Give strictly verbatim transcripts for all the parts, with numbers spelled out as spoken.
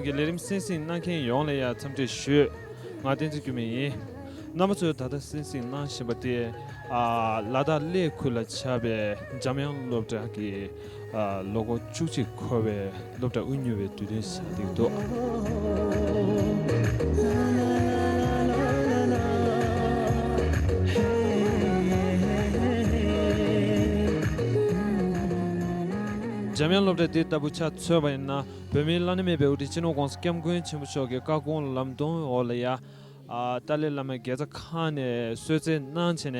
གི་ལས་རིམ་གསན་གཟིགས་གནང་མཁན་ཡོངས་ལ་ཡང་འཚམས་འདྲི་ཞུ། ང་བསྟན་འཛིན་སྐྱོ་མེ་ཡིན། རྣམ་པ་ཚོས་ད་ལྟ་གསན་གཟིགས་གནང་བཞིན་པ་དེ། ཨ། ལ་དྭགས་གླེ་ཁུལ་ལ་ཆགས་པའི་འཇམ་དབྱངས་སློབ་གྲྭ་གི། ཨ། ལོ་འཁོར་བཅུ་གཅིག་འཁོར་བའི་སློབ་གྲྭ་དབུ་བརྙེས་པའི་དུས་སྟོན་ཆགས་བསྡད་འདུག། འཇམ་དབྱངས་སློབ་གྲྭ་འདི་ལྟ་བུ་ཆ་མཚོན་པ་ཡིན་ན། བོད་མིའི་བླ་ན་མེད་པའི་དབུ་ཁྲིད་སྤྱི་ནོར་༸གོང་ས་༸སྐྱབས་མགོན་ཆེན་པོ་མཆོག་གི་བཀའ་དགོངས་ལམ་སྟོན་འོག་ལ་ཡ། ཨ། ཏཱ་ལའི་བླ་མའི་དགེ་རྩ་ཁང་ནས་གསོལ་སྩལ་གནང་བྱས་ནས།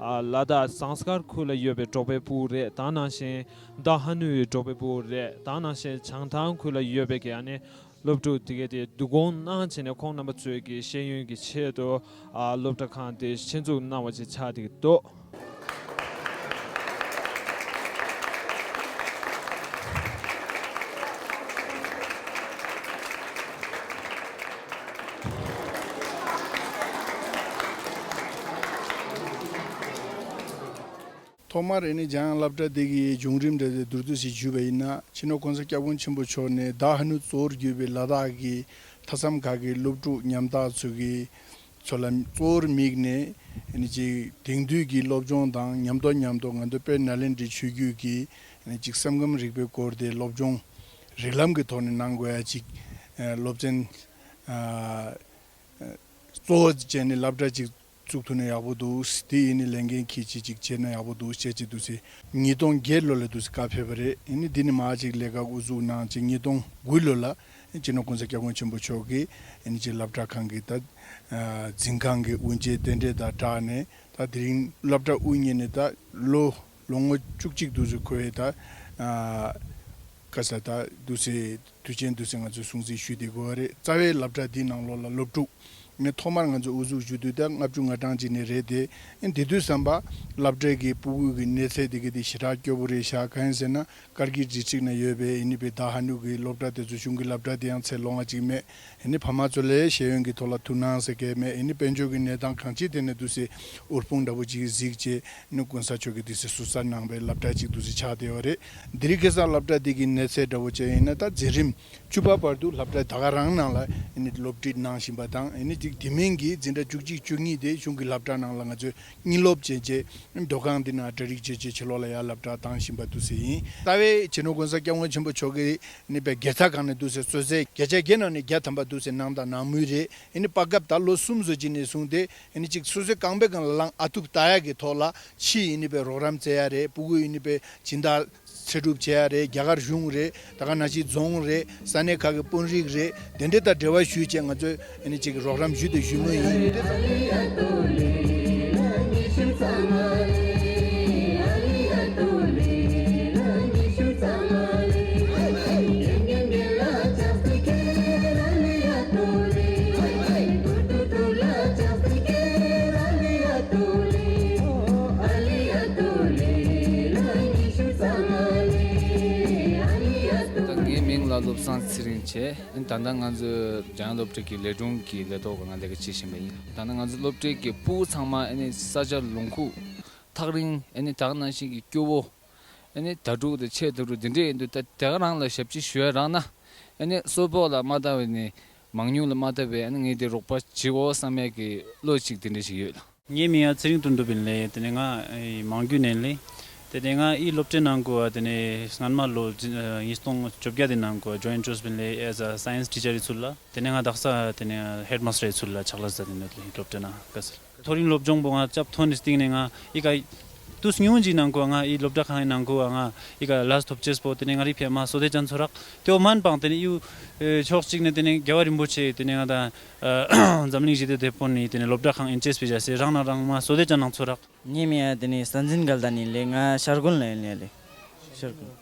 ཨ། ལ་དྭགས་ཟངས་དཀར་ཁུལ་ལ་ཡོད་པའི་འབྲོག་པའི་ཕྲུ་གུ་རེད། དེ་ནང་བཞིན་དྷ་ཧ་ནུའི་འབྲོག་པའི་ཕྲུ་གུ་རེད། དེ་ནང་བཞིན་བྱང་ཐང་ཁུལ་ལ་ཡོད་པའི་གི་ཨ་ནི་སློབ་ཕྲུག་དེ་གས་དེ་བསྡུ་སྐོང་གནང་བྱས་ནས། ཁོང་རྣམ་པ་ཚོའི་གི་ཤེས་ཡོན་གྱི་ཆེད་དུ། ཨ། སློབ་གྲྭ་ཁང་དེ་ཆེད་འཛུགས་གནང་བ་ཅིག་ཆགས་བསྡད་འདུག། ཐོག་མར་ཨ་ནི་འཇམ་དབྱངས་སློབ་གྲྭ་འདི་གི་བྱུང་རིམ་འདྲ་དེ་མདོར་བསྡུས་ཤིག་ཞུས་པ་ཡིན་ན། སྤྱི་ནོར་༸གོང་ས་༸སྐྱབས་མགོན་ཆེན་པོ་མཆོག་ནས་དྷ་ཧ་ནུ་གཙོ་བོར་གྱུར་པའི་ལ་དྭགས་ཀྱི་མཐའ་མཚམས་ཁག་གི་སློབ་ཕྲུག་ཉམ་ཐག་ཚོ་གི་ཚོ་ལ་གཙོ་བོར་དམིགས་ནས། ཨ་ནི་ཅིག་དེང་དུས་ཀྱི་སློབ་སྦྱོང་དང་མཉམ་དུ་མཉམ་དུ་ང་ཚོ་དཔལ་ནཱ་ལེནྡྲའི་ཆོས་བརྒྱུད་ཀྱི་ཨ་ནི་ཅིག་སེམས་ཁམས་རིག་པའི་སྐོར་དེ་སློབ་སྦྱོང་རིགས་ལམ་གྱི་ཐོག་ནས་གནང་དགོས་ཡ་ཅིག། ཨ། སློབ་ཚན། ཨ། གཙོ་བོ་བྱས་ནས་སློབ་གྲྭ་ཅིག་བཙུགས་ཐུབ་ན་ཡག་པོ་འདུག། དེ་ཡིན་ནའི་ལས་འགན་འཁྱེར་བྱས་ཅིག་བྱས་ན་ཡག་པོ་འདུག་བྱས་ཅིག་འདུག་ཟེར། ཉིས་སྟོང་བརྒྱད་ལོ་ལ་འདུག་ཟེར་བཀའ་ཕེབས་པ་རེད། ཡིན་ནའི་འདི་ནས་མར་ཅིག་ལས་ཀ་འགོ་འཛུགས་གནང་བྱས། ཉིས་སྟོང་དགུ་ལོ་ལ་སྤྱི་ནོར་༸གོང་ས་༸སྐྱབས་མགོན་ཆེན་པོ་མཆོག་གིས་ཨ་ནི་ཅིག་སློབ་གྲྭ་ཁང་གི་ད་འཛིན་ཁང་གི་དབུ་འབྱེད་རྟེན་འབྲེལ་དང་སྦྲགས་ནས། ད་དེ་རིང་སློབ་གྲྭ་དབུ་བརྙེས་ནས་ད་ལོ་ལོ་ངོ་བཅུ་གཅིག་འདུག་ཟེར་འཁོར་བའི་ད། ཨ། ག་ས་ད་འདུག་ཟེར། དུས་ཆེན་འདུག་ཟེར་ང་ཚོས་སྲུང་བརྩི་ཞུས་བསྡད་ཡོད་རེད། རྩ་བའི་སློབ་གྲྭ་འདི་ནང་ལོགས་ལ་སློབ་ཕྲུག་ནི་ཐོག་མར་ང་ཚོས་དབུ་འཛུགས་ཞུ་དུས་ད་ལྔ་བཅུ་ང་གྲངས་ཅིག་ནས་རེད་དེ། ཨ། དེ་དུས་ཙམ་པ་སློབ་གྲྭའི་གི་སྤུ་གུ་གི་གནས་ཚད་དེ་གི་དེ་ཞེ་དྲག་སྐྱོ་པོ་རེད་ཤག། གང་ཡིན་ཟེར་ན། ཀར་གིལ་ཌི་སི་ཊིག་ནང་ཡོད་པའི་ཨ་ནི་པའི་དྷ་ཧ་ནུ་གི་སློབ་གྲྭ་དེ་ཚོ་གཞུང་གི་སློབ་གྲྭ་དེ་ཡང་ཚད་ལོངས་པ་ཅིག་མེད། ཨ་ནི་ཕ་མ་ཚོ་ལ་ཤེས་ཡོན་གྱི་ཐོག་ལ་ཐུགས་སྣང་ཟེར་མཁན་མེད། ཨ་ནི་དཔལ་འབྱོར་གྱི་གནས་སྟངས་གང་ཅིའི་ཐད་ནས་འདུག་ཟེར་འུར་སྤུངས་འདྲ་པོ་ཅིག་གཟིགས་བྱས། ཨ་ནི་གོང་ས་མཆོག་གིས་འདུག་ཟེར་ཟུར་ཟ་གནང་བའི་སློབ་གྲྭ་ཅིག་འདུག་ཟེར་ཆགས་བསྡད་ཡོད་རེད། འདི་རིང་ཁ་སང་སློབ་གྲྭ་འདི་གི་གནས་ཚད་འདྲ་པོ་བྱས་ཡིན་ན། ད་འཛིན་རིམ་བཅུ་པ་བར་དུ་སློབ་གྲྭ་ད་ག་རང་ནང་ལ་ཨ་ནི་སློབ་ཁྲིད་གནང་བཞིན་པ་དང་། ཨ་ནི་ཅིག་དེ་མིན་གྱི་འཛིན་གྲྭ་བཅུ་གཅིག་བཅུ་གཉིས་དེ་གཞུང་གི་སློབ་གྲྭ་ནང་ལ་ང་ཚོས་གཉིད་སློབ་བྱས་བྱས། སྡོད་ཁང་འདི་ནང་གྲ་སྒྲིག་བྱས་བྱས་ཕྱི་ལོགས་ལ་ཡར་སློབ་གྲྭ་བཏང་བཞིན་པ་འདུག་ཟེར་ཡིན། རྩ་བའི་སྤྱི་ནོར་གོང་ས་སྐྱབས་མགོན་ཆེན་པོ་མཆོག་གིས་ནི་པའི་དགེ་རྩ་ཁང་ནས་འདུག་ཟེར་གསོལ་ཚད་བརྒྱ་ཆ་བརྒྱ་ནང་ནས་བརྒྱ་ཐམ་པ་འདུག་ཟེར་གནང་དང་གནང་མུས་རེད། ཨ་ནི་བར་སྐབས་ད་ལོ་གསུམ་བཟོ་གཅིག་ནས་བཟུང་སྟེ། ཨ་ནི་གཅིག་སོ་སོའི་རྐང་པའི་སྒང་ལ་ལངས་ཨ་ཐུབ་ལྟ་ཡག་གི་ཐོག་ལ་ཕྱིའི་ཨ་ནི་པའི་རོགས་རམ་བཙལ་ཡ་རེད། སྤུ་གུའི་ཨ་ནི་པའི་སྦྱིན་བདག་འཚོལ་སྒྲུབ་བྱེད་ཡ་རེད། རྒྱ་གར་གཞུང་རེད། ད་ག་ནང་བཞིན་རྫོང་རེད། ས་གནས་ཁག་གི་དཔོན་རིགས་རེད། དེ་འདྲ་དང་འབྲེལ་བ་ཞུས་བྱས་ང་ཚོས་ཨ་ནི་ཅིག་རོགས་རམ་ཞུས་དང་ཞུ་མུས་ཡིན། ད་ངའི་མིང་ལ་བློ་བཟང་ཚེ་རིང་བྱས། ཨ་ནི་ད་ལྟ་ང་ཚོའི་འཇམ་དབྱངས་སློབ་གྲྭ་གི་ལས་དྲུང་གི་ལས་ཐོག་ལ་ང་ལས་ཀ་བྱེད་བཞིན་པ་ཡིན། ད་ལྟ་ང་ཚོ་སློབ་གྲྭའི་གི་སྤུ་གུ་ཚང་མ་ཨ་ནི་ས་ཆ་ལུང་ཁུག་ཐག་རིང་། ཨ་ནི་ད་ག་ནང་བཞིན་གྱི་སྐྱོ་བོ། ཨ་ནི་དྭ་ཕྲུག་དང་ཆེས་དྭ་ཕྲུག་དེ་འདྲས་ཡིན་དུས། ད་དེ་ག་རང་ལ་ཞབས་ཕྱི་ཞུ་ཡ་རག་ན། ཨ་ནི་གསོལ་ཕོགས་ལ་མ་ལྟ་བའི་ནི་མང་ཉུང་ལ་མ་ལྟ་བའི། ཨ་ནི་ངས་དེ་རོགས་པ་བྱེད་དགོས་བསམ་ཡ་གི་བློ་ཅིག་དེ་འདྲས་ཞིག་ཡོད་ལ། ངའི་མིང་ཡང་ཚེ་རིང་དོན་གྲུབ་ཡིན་ལེ། དེ་ནས་ང་མང་རྒྱུད་ནས་ལེ། དེ་ནས་ང་ཨི་སློབ་གྲྭའི་ནང་གོ་བ། དེ་ནས་སྔན་མ་ལོ་ཉིས་སྟོང་བཅོ་བརྒྱད་དེ་ནང་གོ་བ་ཇོ་ཡིན་ཊོས་ཡིན་ལེ། as a science teacher ཡི་ཚུལ་ལ། དེ་ནས་ང་དག་ས་དེ་ནས་ཧེཌ་མཱ་སི་ཊར་ཡི་ཚུལ་ལ་ཕྱག་ལས་མཛད་དེ་ནས་ལེ་སློབ་གྲྭའི་ནང་ག་ཟེར། མཐོ་རིམ་སློབ་སྦྱོང་པོ་ང་སྐབས་ཐོན་ནས་སྟེང་ནས་ང་ཨི་ཀ་དུས་ཉུང་ངུ་ཅིག་ནང་གོ་བ། ང་ཨི་སློབ་གྲྭ་ཁང་ཡི་ནང་གོ་བ། ང་ཨི་ཀ་ལས་ཐོབ་ཅེས་པོ་དེ་ནས་ང་རི་ཕེ་མ་བསོད་བདེ་ཅན་ཚོ་རག། དེའོ་མན་པང་དེ་ནས་ཡུ་ཕྱོགས་གཅིག་ནས་དེ་ནས་རྒྱལ་བ་རིན་པོ་ཆེ་དེ་ནས་ང་དང་འཛམ་གླིང་ཞི་བདེ་དེད་དཔོན་ནི་དེ་ནས་སློབ་གྲྭ་ཁང་ཡིན་ཅེས་པའི་བྱ་སེ་རང་ནང་རང་མ་བསོད་བདེ་ཅན་ནང་ཚོ་རག། ངའི་མིང་ཡ་དེ་ནས་ས་འཛིན་དགའ་ལྡན་ཡིན་ལེ། ང་ཤར་སྒོར་ལ་ཡིན་ལེ། ཤར་སྒོར།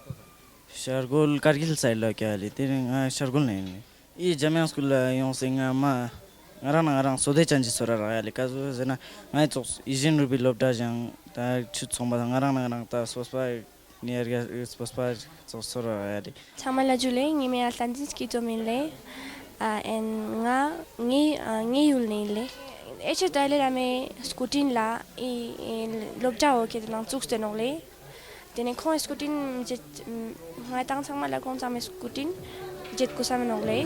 ཤར་སྒོར་ཀར་གིལ་སའིཌ་ལ་སྐྱེ་བ་ལེ། དེ་ནས་ང་ཤར་སྒོར་ལ་ཡིན་ལེ། ཨི་འཇམ་དབྱངས་སྐུལ་ལ་ཡོང་སེ་ང་མ་ང་རང་ནང་ང་རང་བསོད་བདེ་ཅན་གྱི་ཚོར་བ་རག་ཡ་ལེ། ག་ཟེར་ན་ངའི་ཙོགས་ཡིད་བཞིན་རུས་པའི་སློབ་གྲྭ་བཞེངས། ད་ཆུ་ཚོང་པ་དང་ང་རང་ནང་ང་རང་ད་སོ་སོ་ནི་ཡར་རྒྱ་སོ་སོ་ཙོགས་ཚོར་བ་རག་ཡ་ལེ། ཚང་མ་ལ་ཇུ་ལེ། ངའི་མིང་ཡ་བསྟན་འཛིན་སྐྱིད་སྡུག་ཡིན་ལེ། ཨ་ཨེན་ང་ངའི་ཨ་ངའི་ཡུལ་ནས་ཡིན་ལེ། ཨེ་ཆེ་ཏཱ་ལའི་བླ་མའི་སྐུ་དྲིན་ལ་ཨི་ཨི་སློབ་གྲྭ་འོ་ཁེ་དེ་ནང་བཙུགས་ཏེ་ནོག་ལེ། དེ་ནས་ཁོང་གི་སྐུ་དྲིན་མི་བརྗེད། ང་དང་ཚང་མ་ལ་ཁོང་ཚང་མའི་སྐུ་དྲིན་ བརྗེད་དགོས་ས་མིན་ནོག་ལེ།